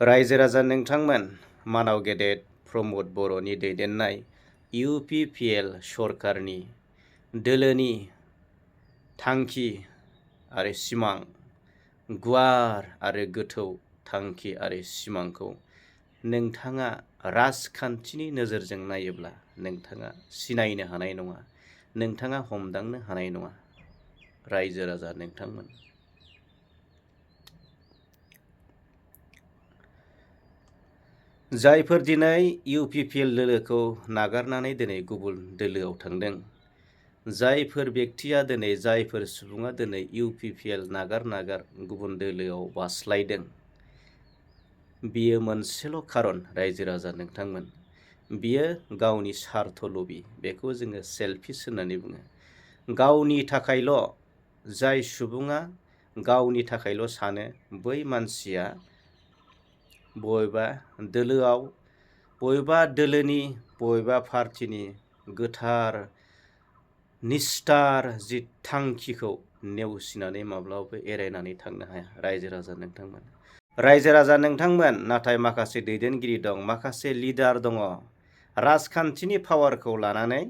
रायजो राजा नोंथांमोन, मानाव गेदेर प्रमद बर'नि दैदेननाय UPPL सरकारनि दोलोनि थांखि आरो सिमां, गुवार आरो गोथौ थांखि आरो सिमांखौ नोंथाङा राजखान्थिनि नोजोरजों नायोब्ला नोंथाङा सिनायनो हानाय नङा, नोंथाङा हमदांनो हानाय नङा। रायजो राजा नोंथांमोन, जायफोर दिनै UPPL दोलोखौ नागारनानै दिनै गुबुन दोलोआव थांदों, जायफोर बेक्तिया दिनै जायफोर सुबुङा दिनै UPPL नागार गुबुन दोलोआव बास्लायदों, बियो मोनसेल' खारन रायजो राजा नोंथांमोन, बियो गावनि सार्थ लबि, बेखौ जोङो सेल्फिश होननानै बुङो। गावनि थाखायल' जाय सुबुङा गावनि थाखायल' सानो, बै मानसिया बबेबा दोलोआव, बबेबा दोलोनि, बबेबा पार्टिनि गोथार निस्थार जि थांखिखौ नेवसिनानै माब्लाबाबो एरायनानै थांनो हाया। रायजो राजा नोंथांमोन, रायजो राजा नोंथांमोन, नाथाय माखासे दैदेनगिरि दं, माखासे लिडार दङ, राजखान्थिनि पावारखौ लानानै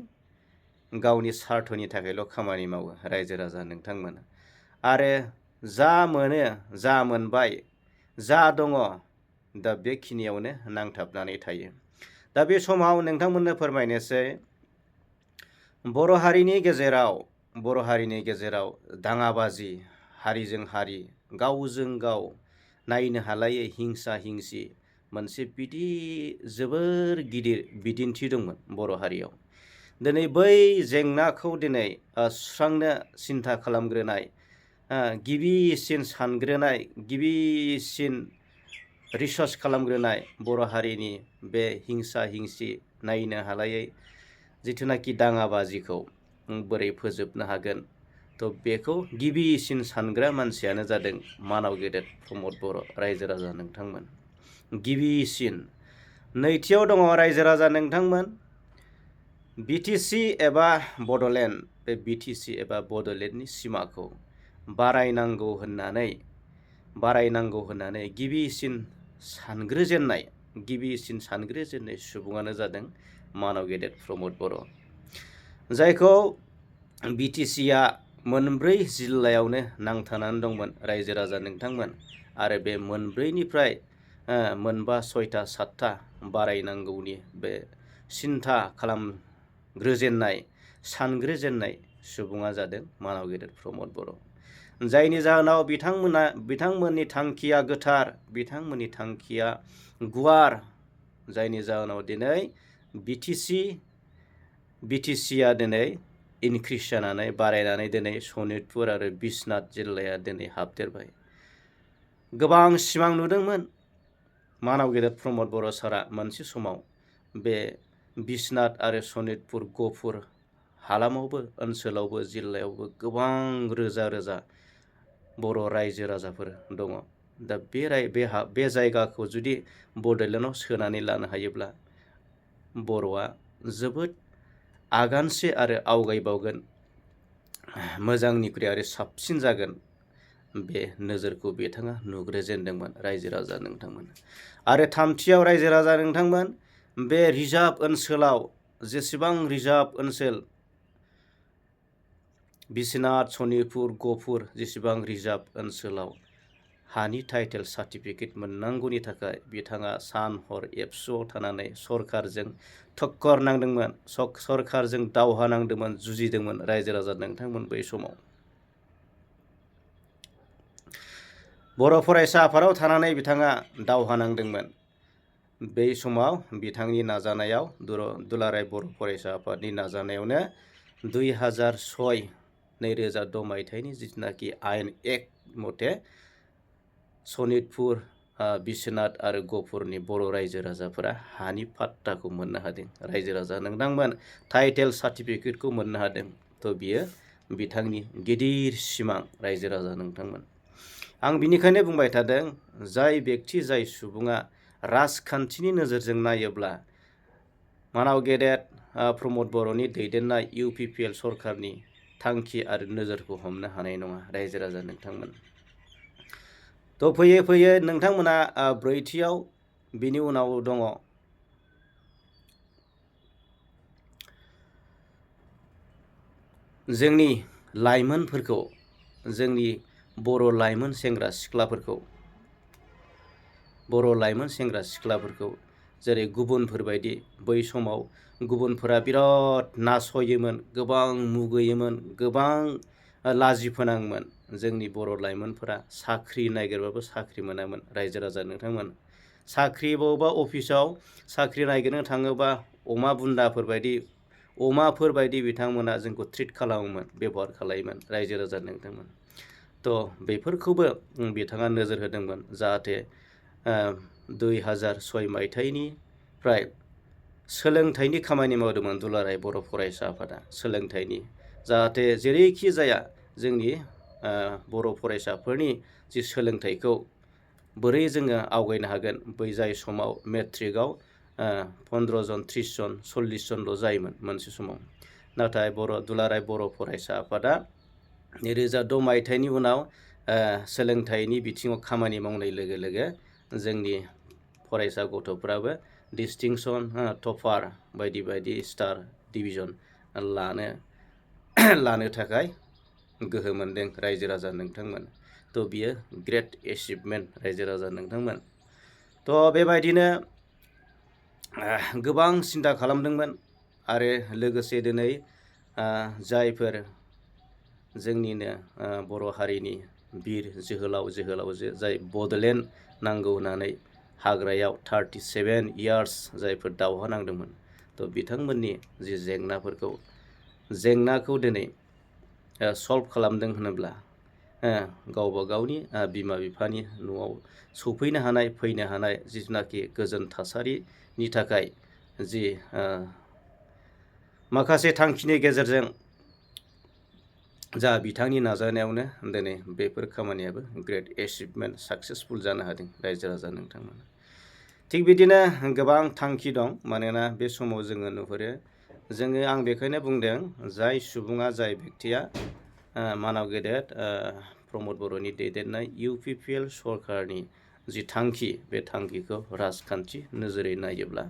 गावनि सार्थनि थाखायल' खामानि मावो। रायजो राजा नोंथांमोन, आरो जा मोनो, जा मोनबाय, जा दङ, दा बेखिनियावनो नांथाबनानै थायो। दा बे समाव नोंथांमोननो फोरमायनोसै, बर' हारिनि गेजेराव दाङाबाजि, हारिजों हारि, गावजों गाव नायनो हालायै हिंसा हिंसि मोनसे जोबोर गिदिर बिदिन्थि दंमोन बर' हारियाव। दिनै बै जेंनाखौ दिनै सुस्रांनो सिन्था खालामग्रोनाय, गिबिसिन सानग्रोनाय, गिबिसिन रिसार्च खालामग्रोनाय बर' हारिनि बे हिंसा हिंसि नायनो हालायै जिथुनाखि दाङाबाजिखौ बोरै फोजोबनो हागोन, थ' बेखौ गिबिसिन सानग्रा मानसियानो जादों मानाव गेदेर प्रमद बर'। रायजो राजा नोंथांमोन, गिबिसिन। नैथियाव दङ रायजो राजा नोंथांमोन, BTC एबा बड'लेण्ड, बे BTC एबा बड'लेण्डनि सिमाखौ बारायनांगौ होननानै गिबिसिन सानग्रोजेननाय सुबुङानो जादों मानाव गेदेर प्रमद बर'। जायखौ BTCआ मोनब्रै जिल्लायावनो नांथानानै दंमोन। रायजो राजा नोंथांमोन, आरो बे मोनब्रैनिफ्राय मोनबा, सयथा, सातथा बारायनांगौनि बे सिन्था सानग्रोजेननाय सुबुङा जादों मानाव गेदेर प्रमद बर'। जायनि जाहोनाव बिथांमोननि थांखिया गोथार, बिथांमोननि थांखिया गुवार, जायनि जाहोनाव दिनै BTCआ दिनै इनक्रिस जानानै बारायनानै दिनै सनितपुर आरो बिश्वनाथ जिल्लाया दिनै हाबदेरबाय। गोबां सिमां नुदोंमोन मानाव गेदेर प्रमद बर' सारा मोनसे समाव, बे बिश्वनाथ आरो सनितपुर गहपुर हालामावबो, ओनसोलावबो, जिल्लायावबो गोबां रोजा रोजा बर' रायजो राजाफोर दङ। दा बे जायगाखौ जुदि बड'लेण्डआव सोनानै लानो हायोब्ला बर'आ जोबोद आगानसे आरो आवगायबावगोन, मोजांनिख्रुइ आरो साबसिन जागोन, बे नोजोरखौ बिथाङा नुग्रोजेनदोंमोन। रायजो राजा नोंथांमोन, आरो थामथियाव रायजो राजा नोंथांमोन, बे रिजार्भ ओनसोलाव, जेसेबां रिजार्भ ओनसोल, बिश्वनाथ, सनितपुर, गहपुर, जेसेबां रिजार्भ ओनसोलाव हानि टाइटेल सार्टिफिकेट मोननांगौनि थाखाय बिथाङा सान हर एबसुआव थानानै सरकारजों थक्कर नांदोंमोन, सरकारजों दावहा नांदोंमोन, जुजिदोंमोन। रायजो राजा नोंथांमोन, बै समाव बर' फरायसा आफादाव थानानै बिथाङा दावहा नांदोंमोन। बै समाव बिथांनि नाजानायाव, दुलाराय बर' फरायसा आफादनि नाजानायावनो 2006 मायथाइनि जिथुनाखि आयेन एक्ट मथे सनितपुर, बिश्वनाथ आरो गहपुरनि बर' रायजो राजाफोरा हानि पाट्टाखौ मोननो हादों। रायजो राजा नोंथांमोन, टाइटेल सार्टिफिकेटखौ मोननो हादों। थ' बियो बिथांनि गिदिर सिमां। रायजो राजा नोंथांमोन, आं बिनिखायनो बुंबाय थादों, जाय बेक्ति, जाय सुबुङा राजखान्थिनि नोजोरजों नायोब्ला मानाव गेदेर प्रमद बर'नि दैदेननाय UPPL सरकारनि थांखि आरो नोजोरखौ हमनो हानाय नङा। रायजो राजा नोंथांमोन, थ' फैयै फैयै नोंथांमोना ब्रैथियाव बिनि उनाव दङ जोंनि लाइमोनफोरखौ, जोंनि बर' लाइमोन सेंग्रा सिख्लाफोरखौ जेरै गुबुनफोरबायदि बै समाव गुबुनफोरा बिराद नासयोमोन, गोबां मुगैयोमोन, गोबां लाजिफोनाङोमोन। जोंनि बर' लाइमोनफोरा साख्रि नागिरबाबो साख्रि मोनामोन रायजो राजा नोंथांमोन। साख्रि बबेबा अफिसाव साख्रि नागिरनो थाङोबा अमाफोरबायदि बिथांमोना जोंखौ ट्रिट खालामोमोन, बेबहार खालायोमोन रायजो राजा नोंथांमोन। थ' बेफोरखौबो बिथाङा नोजोर होदोंमोन जाहाथे 2006 मायथाइनिफ्राय सोलोंथाइनि खामानि मावदोंमोन दुलाराय बर' फरायसा आफादा। सोलोंथाइनि जाहाथे जेरैखि जाया जोंनि बर' फरायसाफोरनि जि सोलोंथाइखौ बोरै जोङो आवगायनो हागोन। बै जाय समाव मेट्रिकआव 15 जन, 30 जन, 40 जनल' जायोमोन मोनसे समाव। नाथाय दुलाराय बर' फरायसा आफादा 2006 मायथाइनि उनाव सोलोंथाइनि बिथिङाव खामानि मावनाय लोगो लोगो जोंनि फरायसा गथ'फ्राबो डिस्टिंसन, टपार बायदि स्टार डिभिजन लानो थाखाय गोहो मोनदों रायजो राजा नोंथांमोन। थ' बियो ग्रेट एचिभमेन्ट रायजो राजा नोंथांमोन। थ' बेबायदिनो गोबां सिन्था खालामदोंमोन आरो लोगोसे दिनै जायफोर जोंनिनो बर' हारिनि बिर जोहोलावजो जाय बड'लेण्ड नांगौ होननानै हाग्रायाव 37 इयार्स जायफोर दावहा नांदोंमोन। थ' बिथांमोननि जि जेंनाखौ दिनै सल्भ खालामदों होनोब्ला गावबा गावनि बिमा बिफानि न'आव सफैनो हानाय, फैनो हानाय जिथुनाखि गोजोन थासारिनि थाखाय जि माखासे थांखिनि गेजेरजों जा बिथांनि नाजानायावनो दिनै बेफोर खामानियाबो ग्रेट एचिभमेन्ट साक्सेसफुल जानो हादों रायजो राजा नोंथांमोन। थिग बिदिनो गोबां थांखि दं। मानोना बे समाव जोङो नुहुरो, आं बेखायनो बुंदों जाय सुबुङा, जाय बेक्तिया मानाव गेदेर प्रमद बर'नि दैदेननाय UPPL सरकारनि जि थांखि, बे थांखिखौ राजखान्थि नोजोरै नायोब्ला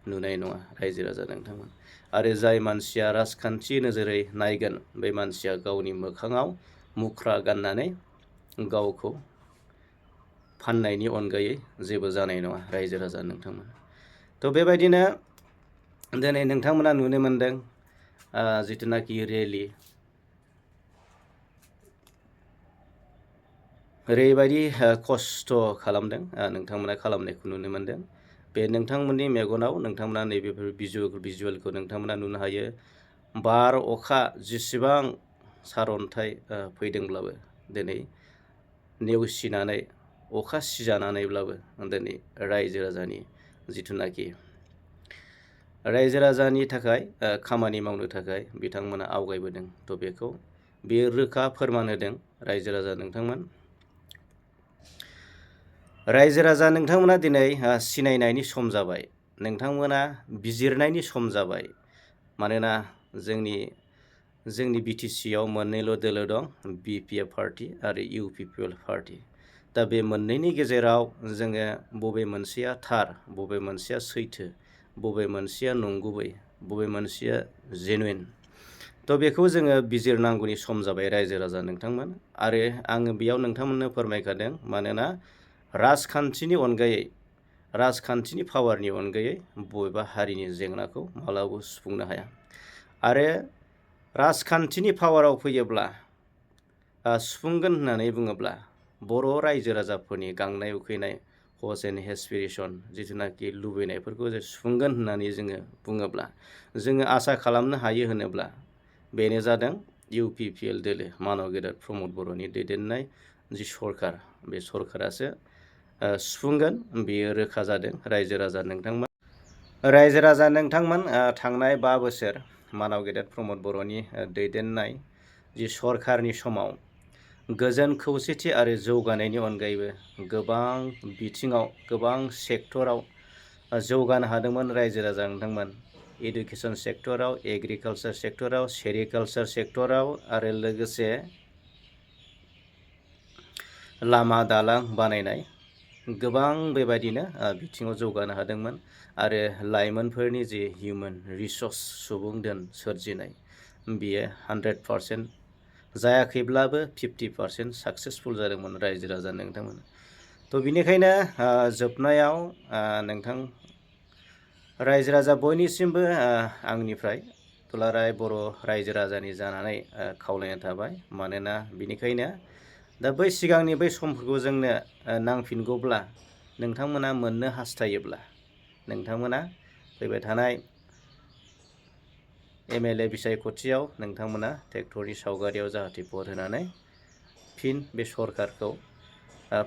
नुनाय नङा रायजो राजा नोंथांमोन। आरो जाय मानसिया राजखान्थि नोजोरै नायगोन, बे मानसिया गावनि मोखाङाव मुख्रा गाननानै गावखौ फाननायनि अनगायै जेबो जानाय नङा रायजो राजा नोंथांमोन। थ' बेबायदिनो दिनै नोंथांमोना नुनो मोनदों जिथुनाखि रेलि, ओरैबायदि खस्थ' खालामदों, नोंथांमोना खालामनायखौ नुनो मोनदों। बे नोंथांमोननि मेगनाव नोंथांमोना नैबेफोर भिजुवेलखौ नोंथांमोना नुनो हायो। बार अखा जेसेबां सारअन्थाइ फैदोंब्लाबो दिनै नेवसिनानै, अखा सिजानानैब्लाबो दिनै रायजो राजानि थाखाय खामानि मावनो थाखाय बिथांमोना आवगायबोदों। थ' बेयो रोखा फोरमान होदों रायजो राजा नोंथांमोन। रायजो राजा नोंथांमोना दिनै सिनायनायनि सम जाबाय, नोंथांमोना बिजिरनायनि सम जाबाय। मानोना जोंनि BTCआव मोननैल' दोलो दं, BPF पार्टि आरो UPPL पार्टि। दा बे मोननैनि गेजेराव जोङो बबे मोनसेया थार, बबे मोनसेया सैथो, बबे मोनसेया नंगुबै, बबे मोनसेया जेनुइन, थ' बेखौ जोङो बिजिरनांगौनि सम जाबाय रायजो राजा नोंथांमोन। आरो आङो बेयाव नोंथांमोननो फोरमायखादों, मानोना राजखान्थिनि पावारनि अनगायै बबेबा हारिनि जेंनाखौ मालाबाबो सुफुंनो हाया। आरो राजखान्थिनि पावाराव फैयोब्ला, सुफुंगोन होननानै बुङोब्ला, बर' रायजो राजाफोरनि गांनाय उखैनाय हस एन्ड एसपिरेसन, जिथुनाखि लुबैनायफोरखौ सुफुंगोन होननानै जोङो बुङोब्ला, जोङो आसा खालामनो हायो होनोब्ला बेनो जादों UPPL दोलो, मानाव गेदेर प्रमद बर'नि दैदेननाय जि सरकार, बे सरकारासो सुफुंगोन, बेयो रोखा जादों रायजो राजा नोंथांमोन। थांनाय 5 बोसोर मानाव गेदेर प्रमद बर'नि दैदेननाय जि सरकारनि समाव गोजोन खौसेथि आरो जौगानायनि अनगायैबो गोबां बिथिङाव, गोबां सेक्टराव जौगानो हादोंमोन रायजो राजा नोंथांमोन। इडुकेसन सेक्टराव, एग्रिकालसार सेक्टराव, सेरिकालसार सेक्टराव, आरो लोगोसे लामा दालां बानायनाय गोबां बेबायदिनो बिथिङाव जौगानो हादोंमोन आरो लाइमोनफोरनि जि हिउमेन रिसर्स सुबुं धोन सोरजिनाय बियो 100% जायाखैब्लाबो 50% साक्सेसफुल जादोंमोन रायजो राजा नोंथांमोन। थ' बिनिखायनो जोबनायाव नोंथां रायजो राजा बयनिसिमबो आंनिफ्राय दुलाराय बर' रायजो राजानि जानानै खावलायनाय थाबाय। मानोना बिनिखायनो दा बै सिगांनि बै समफोरखौ जोंनो नांफिनगौब्ला नोंथांमोना मोननो हास्थायोब्ला नोंथांमोना फैबाय थानाय MLA बिसायख'थियाव नोंथांमोना ट्रेक्टरनि सावगारियाव जाहाथे भट होनानै फिन बे सरकारखौ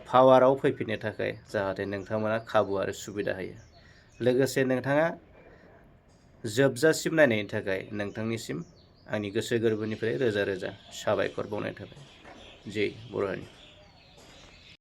पावाराव फैफिननो थाखाय जाहाथे नोंथांमोना खाबु आरो सुबिदा होयो। लोगोसे नोंथाङा जोबजासिम नायनायनि थाखाय नोंथांनिसिम आंनि गोसो गोरबोनिफ्राय रोजा रोजा साबायखर बावनाय थाबाय। जै बर' हारि।